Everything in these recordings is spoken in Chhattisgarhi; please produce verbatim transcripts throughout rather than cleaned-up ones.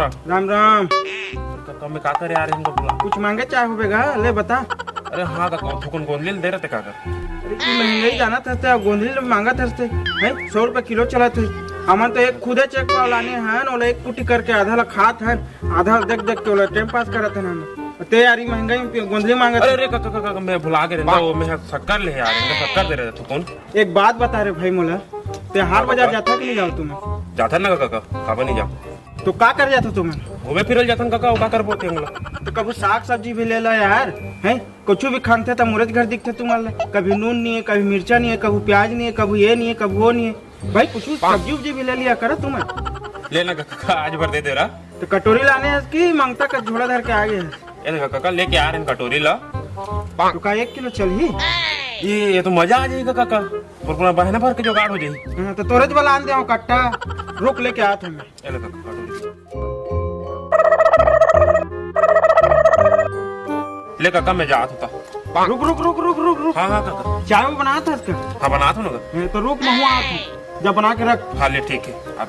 राम राम। कका, मैं का करे आ रहे हैं, इनको बुला। कुछ मांगे चाहे होबे गा, ले बता। अरे हाँ कका, थोकन गोंदली ल दे रहे थे काका। अरे की महंगाई जानत हस ते, अब गोंदली ल मांगत हस ते, हैं? सौ रुपया किलो चलत हे। हमन तो एक खुदे चेक पाव लाने हन, ओला एक कुटी करके आधा ला खात हन, आधा देख देख के ओला टाइम पास करत हन हमन। ते यार, ई महंगाई में गोंदली मांगत अरे, हस। अरे, कका, कका, कका, मैं भुला गे रेंदा, वो मैं शक्कर ले आ रेंदा, शक्कर दे रहे थे, कौन? एक बात बता रे भाई मोला, ते हाट हाँ, बाजार बता। जाथा कि नहीं जाव तुमन? जाथा ना कका, काबर नहीं जाव? तो का कर जाथा तुमन? घूमे फिरल जाथन कका, वो का करबो ते हमला? तो कभू साग सब्जी भी ले ला यार, हैं? कुछ भी खांगथे त मुरेच घर दिखथे तुमन ले। कभी नून नहीं है, कभी मिर्चा नहीं है, कभी प्याज नहीं है, कभी ये नहीं है, कभी वो नहीं है। भाई कुछ सब्जी उब्जी भी ले लिया करो तुमन। ले ना कका, आज भर दे दे रहा। तो कटोरी लाने हस कि मंगता का झोला धर के आ गे हस? ये देखो कका, लेके आ रहे हैं कटोरी ला। तो का एक किलो चलही? ये, ये तो मजा आ जाएगा कका, और पूरा बहना भर के जुगाड़ हो जाएगी। हाँ, तो तोरेच वाला आन दे कट्टा, रुक लेके आत हूँ मैं। ये ले कका, कटोरी। ले कका, मैं जात होता। रुक रुक रुक रुक रुक रुक। हाँ हाँ कका। चाय वो बनात हस का? हाँ, बनात हूँ ना कका। ए, तो रुक, महू आत हूँ, जब बना के रख। हाँ ले, ठीक है। अब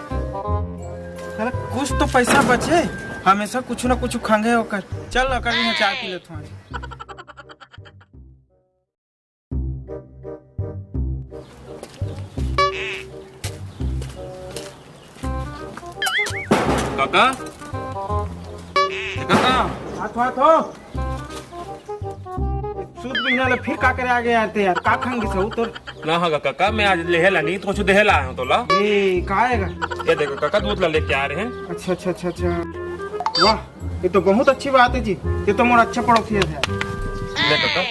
साला कुछ तो पैसा बचे, हमेशा कुछ ना कुछ खंगे होकर। चल अकर यहाँ चाय पी लेत हूँ आज। काका, ए काका। हाथ हाथ हो। सूत बिहना ले फिर का करे आ गया यार ते यार, का खंग गिस हो तोर? ना हा काका, मैं आज लेहे ला नहीं, तो कुछ देहे ला आया हूँ तोला। ए, का आएगा? ये देखो काका, दूध ला लेके आ रहे हैं। अच्छा अच्छा अच्छा अच्छा, वाह, ये तो बहुत अच्छी बात है जी। ये तो मोर अच्छा पड़ोसी है यार। ले काका,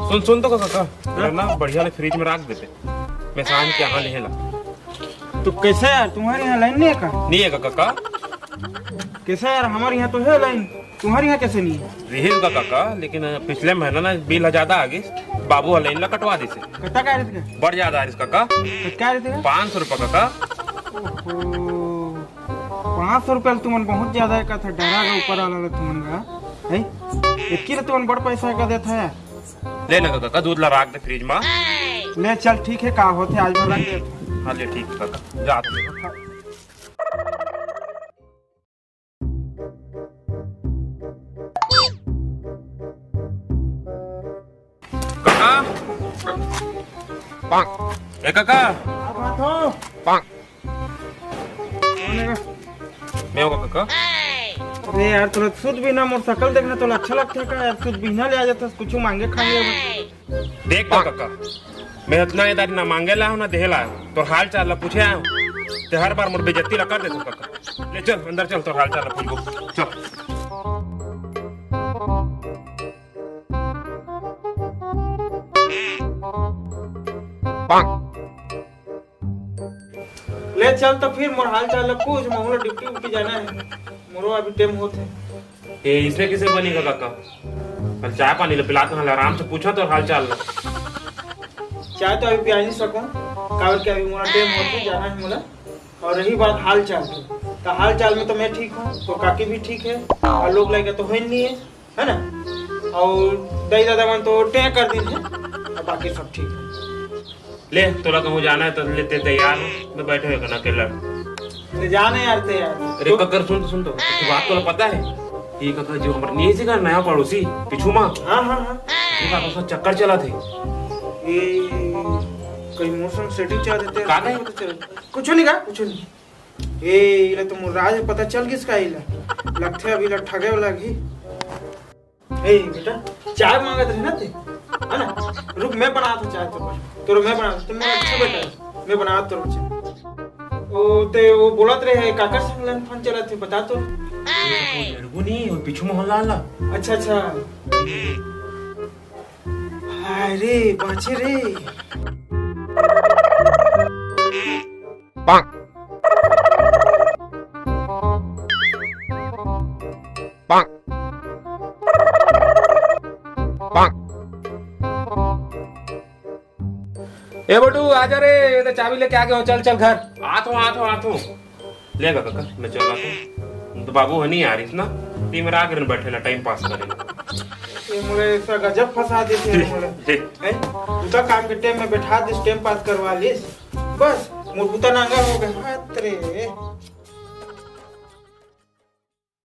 सुन सुन तो काका, हाँ? ना बढ़िया ले फ्रिज में रख देते, मैं शाम के यहाँ लेहे ला। तो कैसे यार, तुम्हारे यहाँ लाइन नहीं है का? नहीं है काका। कैसे यार, हमारे यहाँ तो है लाइन, तुम्हारे यहाँ कैसे नहीं है? रिहिस का काका, लेकिन पिछले महीना ना बिल ह ज्यादा आ गिस, बाबू ह लाइन ला कटवा दिस। कत्ता का रिहिस का? बड़ ज्यादा आ रिहिस काका। कत्ता का रिहिस का? पाँच सौ रुपया काका। ओहो, पाँच सौ रुपया तुमन बहुत ज्यादा है कथा, डरा गा ऊपर वाला ला तुमन का, है? एक ही ला तुमन बड़ पैसा का देता है। ले ना काका, दूध ला राख दे फ्रिज में। ले चल, ठीक है, का होथे, आज भर रख दे। हाँ ले, ठीक है काका, जा तो। काका, ए काका। कौन है? मैं हूँ काका। अरे यार, तोला सुध बिहना मोर सकल देखना तोला अच्छा लगथे का यार? सुध बिहना ले आ जाता, कुछ मांगे खांगे। देख तो काका, मैं इतना इधर ना मांगे ला हूँ ना देहे ला हूँ, तोर हाल चाल ला पूछे आया हूँ। ते हर बार मोर बेइज्जती ला कर देथस काका। ले चल अंदर चल, तोर हाल चाल ला पूछबो, चल। ले चल तो फिर मोर हाल चाल ला पूछ, महू ला ड्यूटी उटी जाना है, मोरो अभी टाइम होत है। ए, इसमें किसे बनी का काका? कल चाय पानी ले पिला तो आराम से पूछा तो हाल चाल ला। चाय तो अभी पिया नहीं सकूं, काबर के अभी मोला टाइम होत है, जाना है मोला। और रही बात हाल चाल की, तो हाल चाल में तो मैं ठीक हूँ, तो काकी भी ठीक है, और लोग लाइक तो हो ही नहीं है। है ना? और दाई दादा मन तो टें कर दिन है, और बाकी सब ठीक है। ले, तोला कहूँ जाना है तो ले, ते तैयार हो, मैं बैठे हुए करना अकेला। ले जाना यार, ते यार। अरे तो ककर, सुन तो, सुन तो, तू बात तोला पता है? ये ककर जो हमर नहीं सी घर नया पड़ोसी, पिछू माँ। हाँ, हाँ, हाँ। ये का उसका चक्कर चला थे। ये कहीं मौसम सेटिंग चला देते हैं। का कहे? कुछ नहीं का, कुछ नहीं। ए, इला तो मोर राज पता चल गिस का इला? लगथे अब इला ठगे वाला घी। ए, बेटा, चाय मांगत रहे ना ते, है ना? रुक, मैं बना दूं चाय तो। तोर मैं बना दूं, तो मेरा अच्छा बेटा है, मैं बना तोर चाय। ओ, ते वो बोलत रहे, काकर संग लाइन फोन चलत हे, बता तो। लड़बू नहीं, वो पीछू मोहल्ला वाला। अच्छा, अच्छा। हाय रे, बाँचे रे। ए बटू, आजा रे, ये तो चाबी लेके आ गया हूँ, चल, चल घर। आत हूँ, आत हूँ, आत हूँ। ले गा काका, मैं चला तो। तो बाबू ह नहीं आ रहिस ना, ती मेरा आगे बैठे ला टाइम पास करे ला। ये मोरे ऐसा गजब फंसा देते हैं मोरे। हैं? तू तो काम के टाइम में बैठा दिस, टाइम पास करवा लिस। बस, मोर बुता नांगा हो गया हाथ रे।